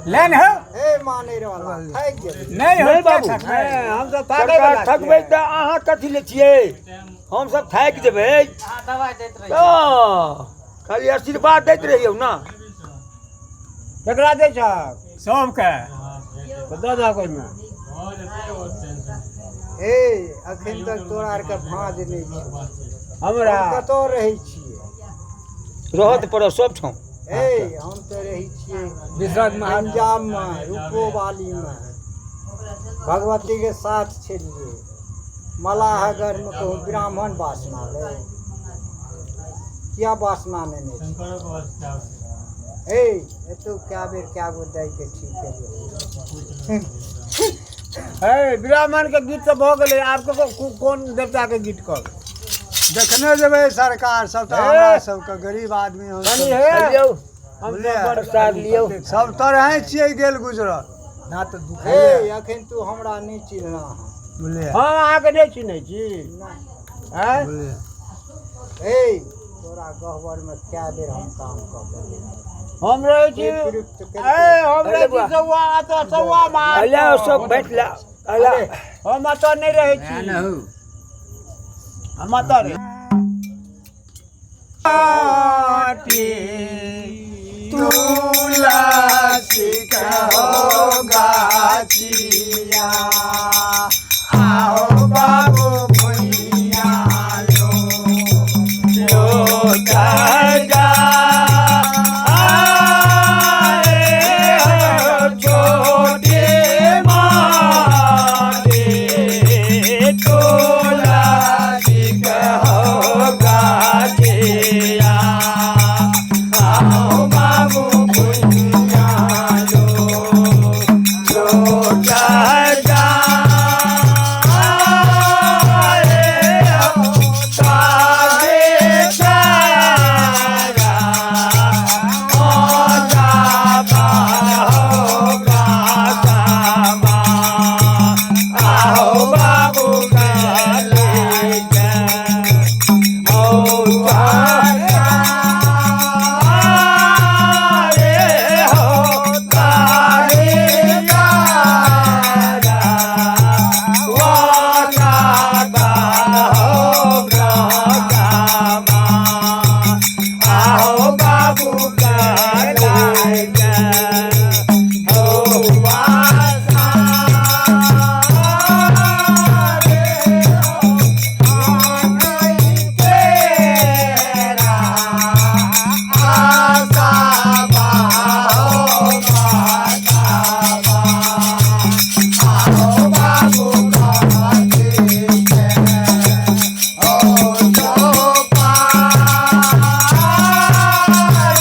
ले ने हौ। हे मानै वाला थाकि गेलै। नहि नहि हो बाबू। हम सब थाकै सरकार वाला थकबै छियै। तऽ अहाँ कथी ले छियै? हमसब थाकि जेबै तऽ खाली आशीर्वाद दैत रहियौ ने। केकरा दै छहक? सबके तऽ दऽ दहक ओहिमे। हे, अखन तक तोरा आरके भाँज नहि छौ। हमरा हम कतऽ रहै छियै? रहत पड़त सब ठाम। हे, हम तऽ रहै छियै विश्वास पंजाबमे, रूपोवालीमे, भगवतीके साथ छलियै। मलाहगढ़मे कहूँ ब्राह्मण वासना लै किया वासना नेने छै? हे, एतौ कए बेर कए गो दैके ठीक केलियै। हे, ब्राह्मण के गीत तऽ भऽ गेलै, आब कोन देवता के गीत कहबै? देखने जेबै सरकार सबटा। हे। हमरा सबके गरीब आदमी हम कनि सब। हे, लियौ हम बुझलियै? सब बड़ प्रसाद लियौ। सब तरहे छियै गेल गुजरल। हे, अखन तू हमरा नहि चिन्हला हँ। बुझलियै? हम अहाँके नहि चिन्है छी। नहि। आँय? बुझलियै? हे, तोरा गहबरमे कए बेर हम काम कऽ देलियै। हम रहै छी कोइ प्रयुक्त ए, केलकै? हम रहै छी सौआ, एतऽ सौआ मार। अला सब बैठ ला अला। हम एतऽ नहि रहै छी, हम एतऽ रहै। तुलसी कहो गाछिया, आओ बाबू भुइया लो। लोटा जा आए हो छोटे माटे, तुलसी कहो गाछिया, आओ बाबू भुइया लो। लोटा जा आए हो तारे तारा, मोजा बाहो गामा, आओ बाबू गले के ओ तारे हो तारे तारा, वाला बाहो गामा, आओ बाबू गले के ओ वासा रे तेरा आशा बाहो गामा, आओ बाबू गले के ओ चौपा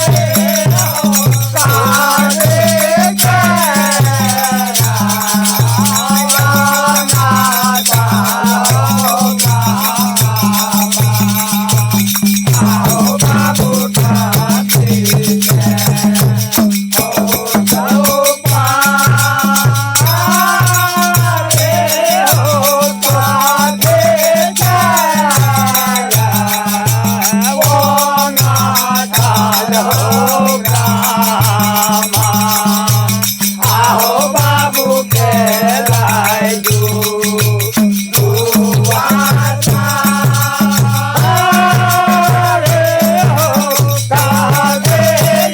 रे तारे केरा, वाला बाहो गामा, आओ बाबू गले के ओ चौपा रे हो तारे केरा, वाला हो गामा, आओ बाबू के लाजू दुआसा रे हो कागे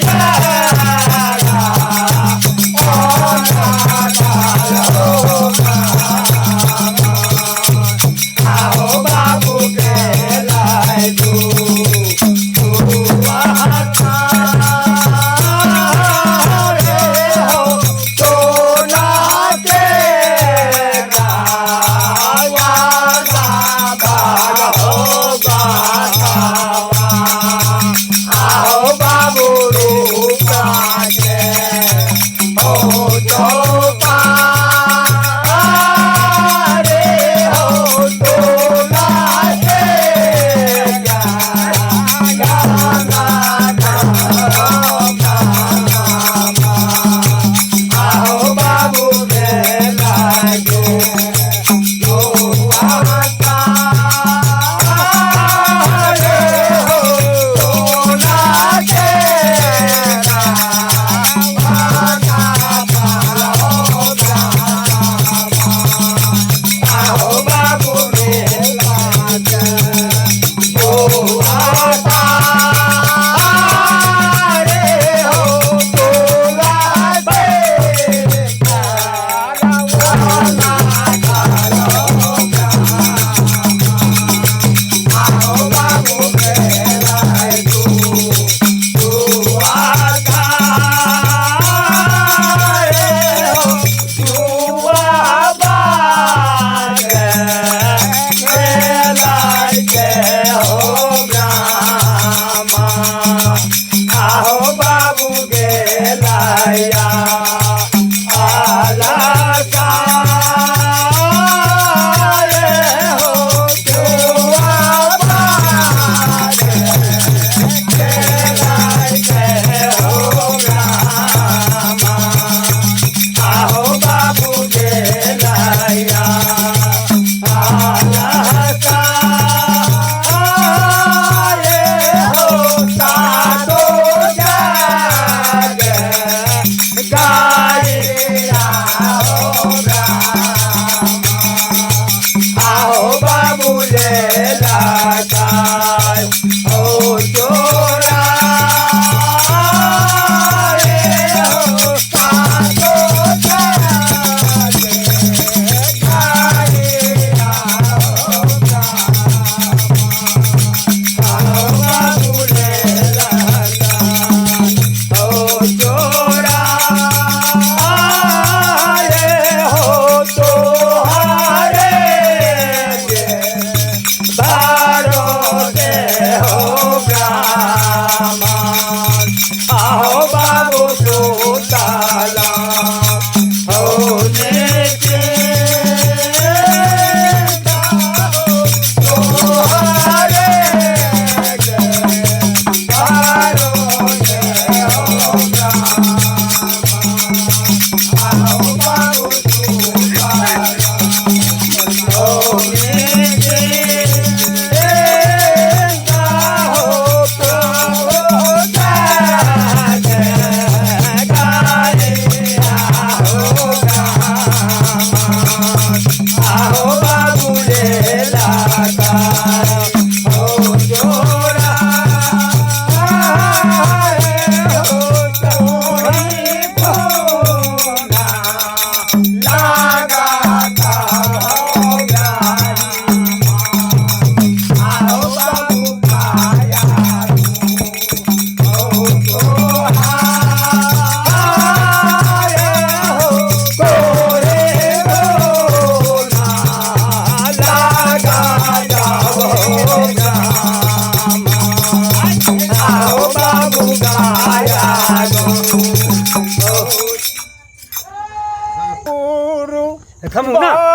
तारा, हो गामा, आओ बाबू के लाजू दुआसा रे हो सोना के वाला हो गामा, आओ बाबू रूपा के ओ चौपा रे हो तोला के गाना गामा, आओ बाबू के लागे दुआसा रे हो तोला के गाना। थमू ना।